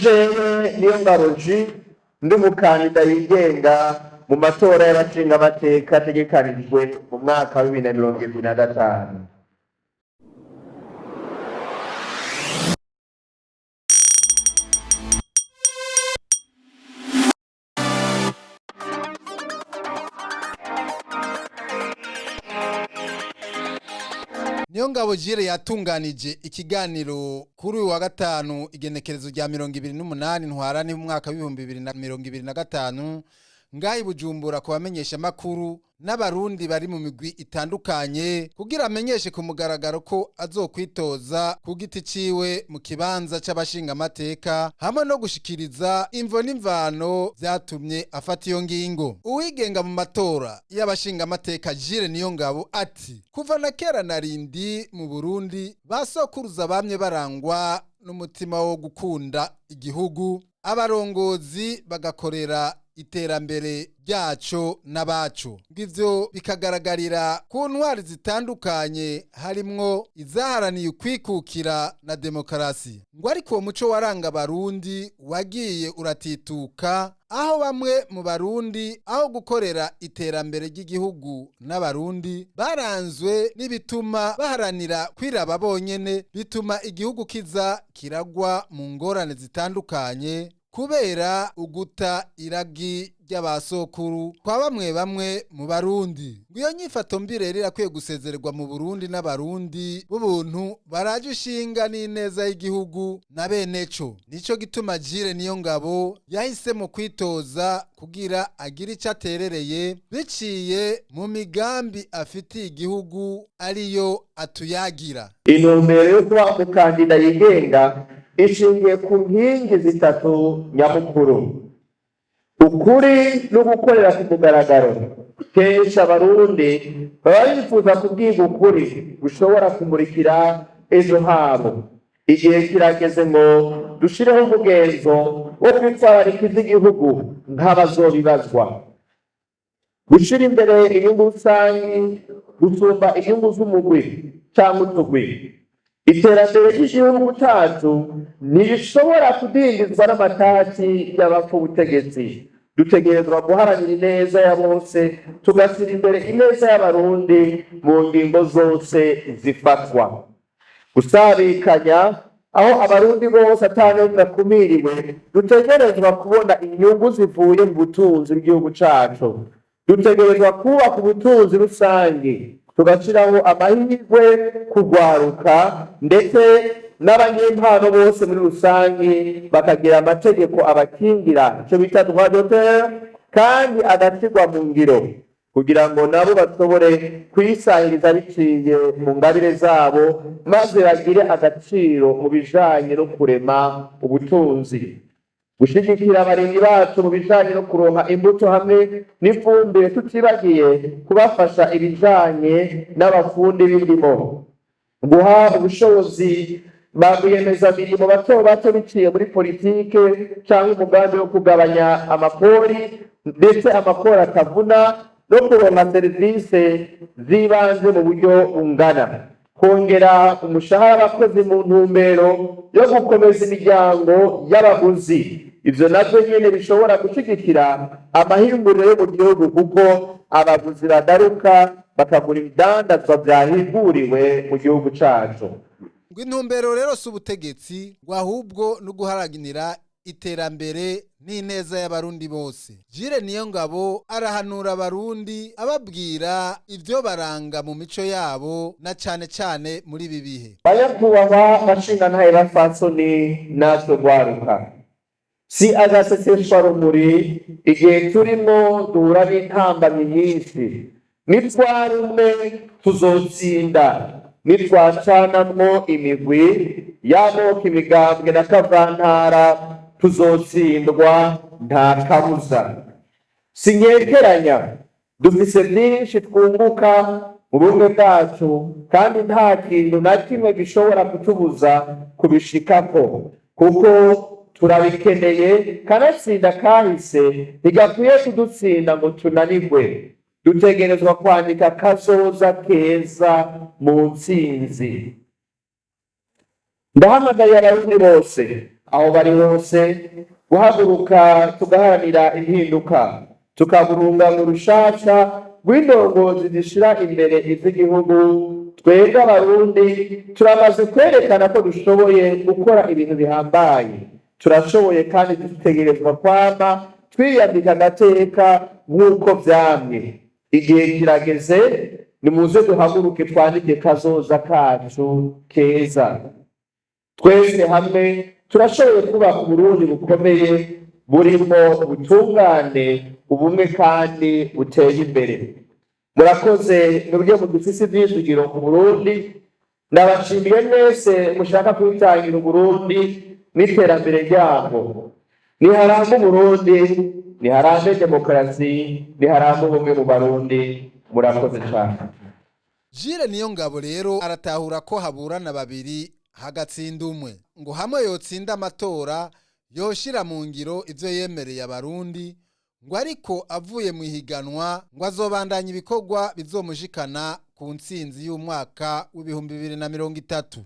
Jewe Niyongabo Jules, ndi umukandida yigenga mu matora y'abashingamateka ategekanijwe mu mwaka wa 2025. Niyongabo Jules yatunganije ikiganiro kuri uyu wa gatanu, igenekerezo rya 28 Ntwarante mu mwaka w'2025, ngaha i Bujumbura, ku bamenyeshamakuru n'Abarundi bari mu migwi itandukanye, kugira amenyeshe ku mugaragaro ko azokwitoza ku giti ciwe mu kibanza c'abashingamateka, hamwe no gushikiriza imvo n'imvano vyatumye afata iyo ngingo. Uwigenga mu matora y'abashingamateka Jules Niyongabo ati: "Kuva na kera narindi mu Burundi, basokuruza bamye barangwa n'umutima wo gukunda igihugu, abarongozi bagakorera iterambere ryaco n'abaco. Ivyo bikagaragarira ku ntwari zitandukanye, harimwo izaharaniye ukwikukira na demokarasi." Ngo ariko uwo muco waranga Abarundi wagiye uratituka, aho bamwe mu Barundi, aho gukorera iterambere ry'igihugu n'Abarundi, baranzwe n'ibituma baharanira kwiraba bonyene, bituma igihugu kiza kiragwa mu ngorane zitandukanye kubera uguta iragi ry'abasokuru kwa bamwe bamwe mu Barundi. Ngo iyo nyifato mbi rero irakwiye gusezererwa mu Burundi n'Abarundi b'ubuntu baraje ishinga n'ineza y'igihugu na beneco. Nico gituma Jules Niyongabo yahisemo kwitoza kugira agire ico aterereye biciye mu migambi afitiye igihugu, ariyo atuyagira. Intumbero yo kuba umukandida yigenga ishingiye ku nkingi zitatu nyamukuru: ukuri no gukorera ku mugaragaro. Kenshi Abarundi baba bifuza kubwirwa ukuri gushobora kumurikira ejo habo. Igihe kirageze ngo dushireho umugenzo wo kwitwararika ivy'igihugu nk'abazobibazwa, gushira imbere inyungu rusangi gusumba inyungu z'umugwi canke utugwi. Iterambere ry'igihugu cacu ntirishobora kudindizwa n'amatati y'abapfa ubutegetsi. Dutegerezwa guharanira ineza ya bose, tugashyira imbere ineza y'Abarundi mu ngingo zose zifatwa. Gusabikanya, aho Abarundi bose atanumwe akumiriwe dutegerezwa kubona inyungu zivuye mu butunzi bw'igihugu cacu. Dutegerezwa kubaka ubutunzi rusangi, tugashyiraho amahirwe kugwaruka ndetse n'abanyempano bose muri rusangi, bakagira amategeko abakingira, icyo bita droit d'auteur, kandi agashyirwa mu ngiro kugira ngo nabo bashobore kwisahiriza biciye mu ngabire zabo, maze bagire agaciro mu bijanye no kurema ubutunzi. Gushigikira abarimyi bacu mu bijanye no kuronka imbuto hamwe n'ifumbire, tutibagiye kubafasha ibijanye n'abafundi b'indimo. Guha ubushobozi ba rwiyemezamirimo bato bato biciye muri politike cyangwa umugambi wo kugabanya amakori, ndetse amakori atavuna, no kuronka serivisi z'ibanze mu buryo bungana. Kongera umushahara w'abakozi mu ntumbero yo gukomeza imiryango y'abaguzi. Ivyo navyo nyene bishobora gushigikira amahinguriro yo mu gihugu, kuko abaguzi bagaruka bakagura ibidandazwa vyahinguriwe mu gihugu cacu. Ngo intumbero rero si ubutegetsi, ngo ahubwo no guharanira iterambere n'ineza y'Abarundi bose. Jules Niyongabo arahanura Abarundi, ababwira ivyo baranga mu mico yabo, na cane cane muri ibi bihe. Banyakubahwa bashingantahe, bapfasoni natwe rwaruka, si agaseseshwarumuri, igihe turimo duhura n'intambamyi nyinshi. Nitwara umwe tuzotsinda, nitwacanamwo imigwi y'amoko, imigambwe na kavantara, tuzotsindwa nta kabuza. Sinkekeranya, dufise byinshi twunguka mu bumwe bwacu, kandi nta kintu na kimwe gishobora kutubuza kubishikako, kuko turabikeneye. Kanatsinda kahise ntigakwiye kudutsinda ngo tunanirwe. Dutegerezwa kwandika kazoza keza mu ntsinzi. Ndahamagariye Abarundi bose Aho bari hose, guhaguruka tugaharanira impinduka, tukaburunga mu rushasha rw'indongozi zishira imbere iz'igihugu. Twebwe Abarundi turamaze kwerekana ko dushoboye gukora ibintu bihambaye. Turashoboye kandi dutegerezwa kwama twiyambika agateka nk'uko vyamye. Igihe kirageze, nimuze duhaguruke twandike kazoza kacu keza. Twese hamwe turashoboye kubaka Uburundi bukomeye, burimo ubutungane, ubumwe kandi buteye imbere. Murakoze mwebwe mugifise ivyizigiro ku Burundi. Ndabashimiye mwese mushaka kwitangira Uburundi n'iterambere ryabwo. Niharambe Uburundi, niharambe demokarasi, niharambe ubumwe mu Barundi. Murakoze cane. Jire niyo ngabo rero aratahura ko haburana babiri hagatsinda umwe, ngo hamwe yotsinda amatora yoshira mu ngiro ivyo yemereye Abarundi, ngo ariko avuye mu ihiganwa ngo azobandanya ibikorwa bizomushikana ku ntsinzi y'umwaka w'2030.